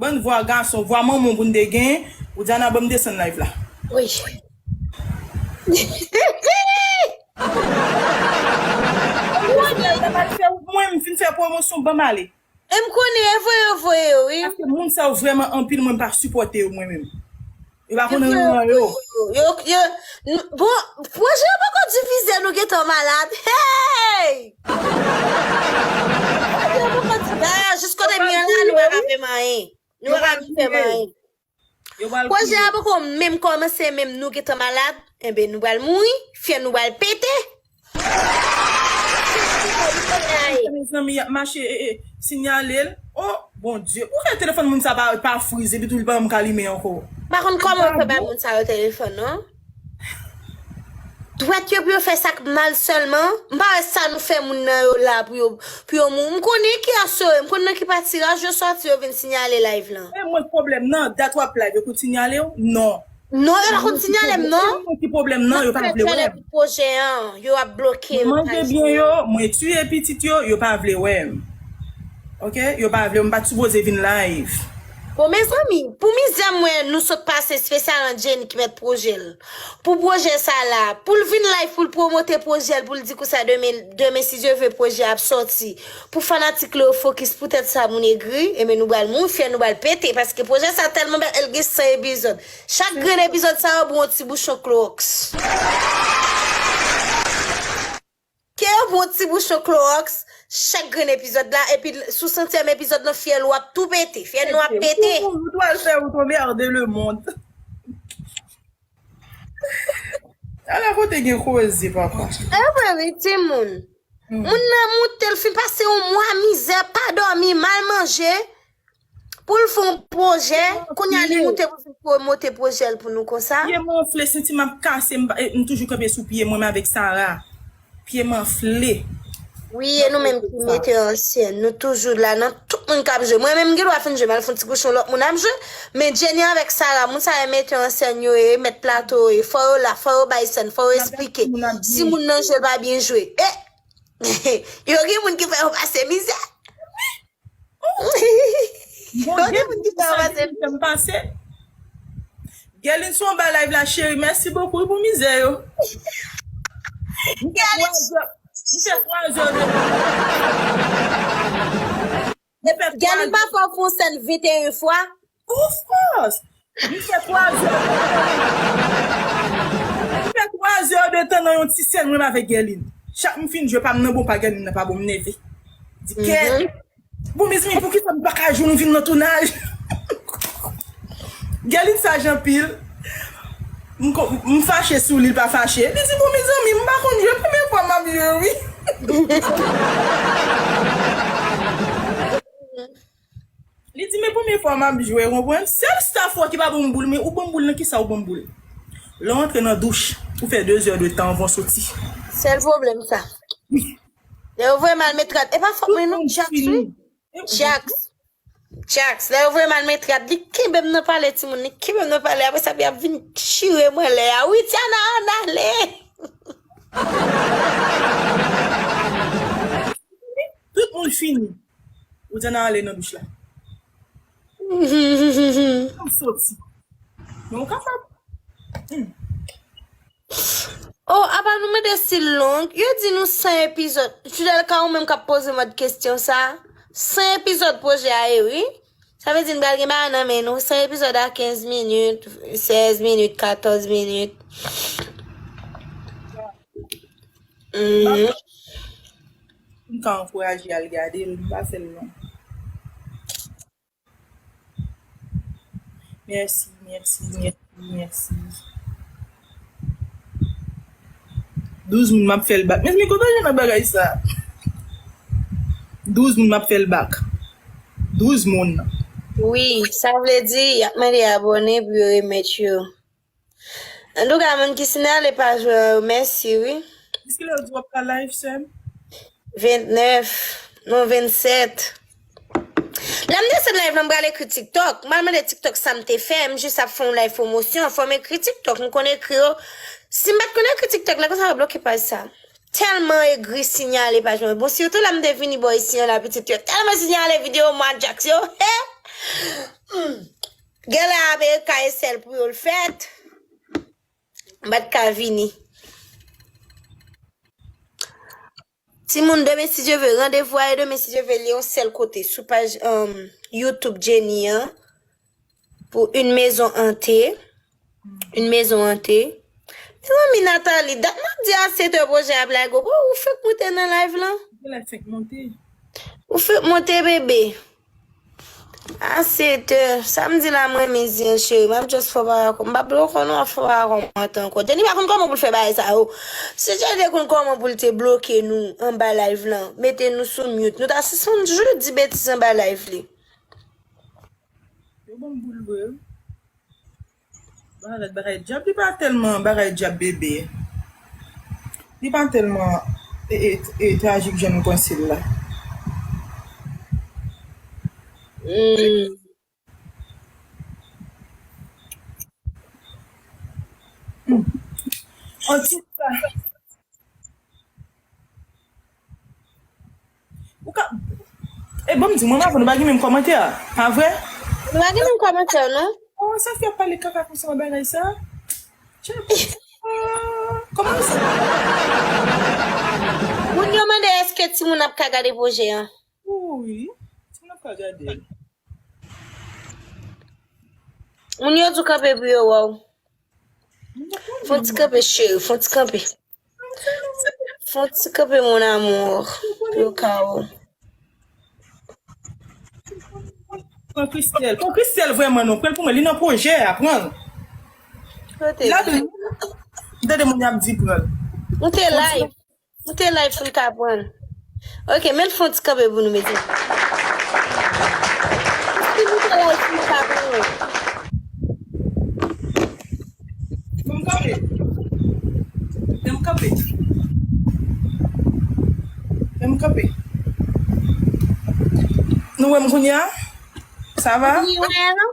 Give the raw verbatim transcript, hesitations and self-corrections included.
Bann vwa gason, vwa manman pou n te gen, ou di Ana ban m desann live la. Wi. Mwen, m fin fè pwomosyon, ban m ale. E m konnen, e voye yo voye yo, wi. Paske moun sa yo vrèman anpil, mwen m pa sipòte yo mwen menm. Yo pa konn anyen nan yo. Yo, yo, n- bon, pwojè yo poko divize, nou gentan malad. Hey! Pwojè yo poko divize. Ah, jis kote m ye la, nou pa ka fè m anyen. Nou pa ka fè m anyen. Pwojè a poko menm kòmanse, menm nou gentan malad. Enben, nou pral mouri, fyèl nou pral pete. Mezanmi, y ap mache e, e, siyale l. Oh, Bondye. Poukè telefòn moun sa pa, pa friz epi tou li pa janm ka limen ankò? M pa konn kòman yo fè bay moun sa yo telefòn, non. Dwèt yo pou yo fè sa k mal sèlman. M pa wè sa nou fè moun nan yo la pou yo, pou yo mouri. M konnen kiyès yo ye, m konn nan ki patiraj yo sòti yo vin siyale live lan. E mwen k pwoblèm nan, dat w ap live, yo konn siyale w? Non. Non, yo pa konn siyale m, non. Mwen ki pwoblèm nan, yo pa vle wè m. Pwojè an, yo ap bloke m. Mwen manje byen yo, mwen tiye pitit yo, yo pa vle wè m. Ok? Yo pa vle, m pa t sipoze vin live. Bon, mezanmi, pou mizè m wè nou sot pase, espesyalman Jenny ki mèt pwojè l. Pou pwojè sa la, pou l vin live, pou l pwomote pwojè l, pou l di konsa demen, demen, si Dye vle, pwojè a ap sòti. Pou fanatik li yo fokis, poutèt sa, moun egri, enben nou pral mouri, fyèl nou pral pete, paske pwojè sa tèlman bèl, el gen san epizòd. Chak grenn epizòd sa yo, bon, yon ti bouchon klowòks. Ke yo pran yon ti bouchon klowòks chak grenn epizòd la, epi sou santyèm epizòd lan, fyèl ou ap tou pete, fyèl nou ap pete. Ou, ou, ou pral fè ou tonbe ande le mond. Ala kote gen koze, papa. E vre, wi, timoun. Moun nan moute, l fin pase yon mwa mizè, pa dòmi, mal manje. Pou l fè yon pwojè, kounye a li moute pou vin pwomote pwojè l pou nou konsa. Pye m anfle, senti m ap kase, m, m toujou kanpe sou pye mwen, men avèk Sara. Pye m anfle. Wi, e nou menm ki metè an sèn, nou toujou la nan tout moun k ap jwe. Mwen menm, m gen dwa fin jwe, m al fè yon ti bouchon lòt moun ap jwe. Men Jenny avèk Sara, moun sa yo metè an sèn yo ye, mèt plato yo ye. Fò yo la, fò yo bay sèn, fò yo esplike. Si moun nan jwe, l pa byen jwe. E! Yo gen moun ki fè yo pase mizè. Gèlin, se yon bagay la, cheri. Mèsi bokou pou mizè yo. M fè twa zè, m fè twa zè de tan. Gèlin pa fè w fè yon sèn venteyen fwa. Of course! M fè twa zè. M fè twa zè de tan nan yon ti sèn mwen avèk Gèlin. Chak m fin jwe pa m nan bon pa Gèlin nan pa bon m nève. Di kè. Bon mezanmi, poukisa m pa ka jwe nou vin nan tounaj? Gèlin saj anpil. M fache sou li, li pa fache. Li di bon mezanmi, m pa konn jwe, premye fwa m ap jwe wi. Li di men premye fwa m ap jwe, ou konprann? Sèl staff ou a ki pa ban m boul, men ou ban m boul nan kisa ou ban m boul? Lè w antre nan douch, ou fè de zè de tan anvan w soti. Sèl pwoblèm sa. Lè yo voye m al met rad, e pa fòt mwen non, Jax wi. Jax. Jax, lè yo voye m al met rad, li kenbe m nan pale timoun, li kenbe m nan pale, apre sa epi ap vin chire mwen lè a. Wi, Tiana, ann ale. Tout moun fini. Ou di ann ale nan douch la. Ann soti. Men ou kapab. Oh, apa nou mande si l long? Yo di nou san epizòd. Judelka, ou menm k ap poze mòd kesyon sa. San epizòd pwojè a ye, wi. Sa vle di n pral gen bagay nan men nou. San epizòd a kenz minit, sèz minit, katòz minit. Mhm. M ka ankouraje al gade l, m pa fè l long. Mèsi, mèsi, mèsi, mèsi. Douz moun m ap fè l bak. Mezanmi, kote w jwenn nan bagay sa? Douz moun m ap fè l bak. Douz moun. Wi, sa vle di, y ap mande abòne pou yo remèt yo. Antouka, moun ki sinyale pa jwe an yo, mèsi wi. Jiskilè yo di w ap ka live, sè m? Vennèf, non, vennsèt. Lè m desann live la, m pral ekri TikTok. M al mande TikTok sa m te fè, m jis ap fè yon live pwomosyon, fò m ekri TikTok, m konn ekri yo. Si m pa t konn ekri TikTok la, konsa yo bloke paj sa. Tèlman egri sinyale pa jwenn. Bon, sitou lè m te vini bò isi an la pitit yo. Tèlman sinyale videyo mwa Jax yo. He! Genlè Amerika e sèl pou yo l fèt. M pa t ka vini. Timoun, demen si Dye ve, randevou a e demen si Dye ve, li yon sèl kote sou paj, um, YouTube Jenny an pou Une maison hantée. Une maison hantée. Mezanmi, Nathalie, dat m ap di a sèt è pwojè ap lage, ou, ou fèk moute nan live lan? Genlè fèk monte. Ou fèk monte, bebe. A sèt è, samdi la mwen renmen zen cheri, m ap just fè bagay kòm, m pa bloke w non, ap fè bagay kòm mwen ankò. Jenny pa konn kòman pou l fè bagay sa yo. Si Jenny te konn kòman pou l te bloke nou anba live lan, mete nou sou mute, nou ta sispann jodi betiz anba live li. Yo ban m boul vre wi. Bagay, bagay dyab, li pa tèlman bagay dyab bebe. Li pa tèlman e, e, e, trajik jan nou panse l la. Hmm. Hmm. Antouka. Ou ka. E bon, m di, mwen, m avè nou pa gen menm kòmantè, pa vre? Nou pa gen menm kòmantè, non? Oh, sa fè pale kaka konsa nan bagay sa? Tchè, kòman sa? Moun yo mande èske timoun ap ka gade pwojè an? Wi, timoun ap ka gade l. Moun yo tou kanpe pou yo wè w. Fon ti kanpe, cheri, fon ti kanpe. Fon ti kanpe, mon amour, pou yo ka wè w. Pran Christelle. Pran Christelle vrèman non. Pran l pou mwen. Li nan pwojè a. Pran l. Kote li? Tande moun y ap di pran l. Ou te live. Ou te live pou l ka pran l. Ok, men l fon ti kanpe pou nou, mezanmi. Ou te live pou l ka pran l. Fè m kanpe. Fè m kanpe. Fè m kanpe. Nou wè m kounye a? Sa va? Wi, wè, non?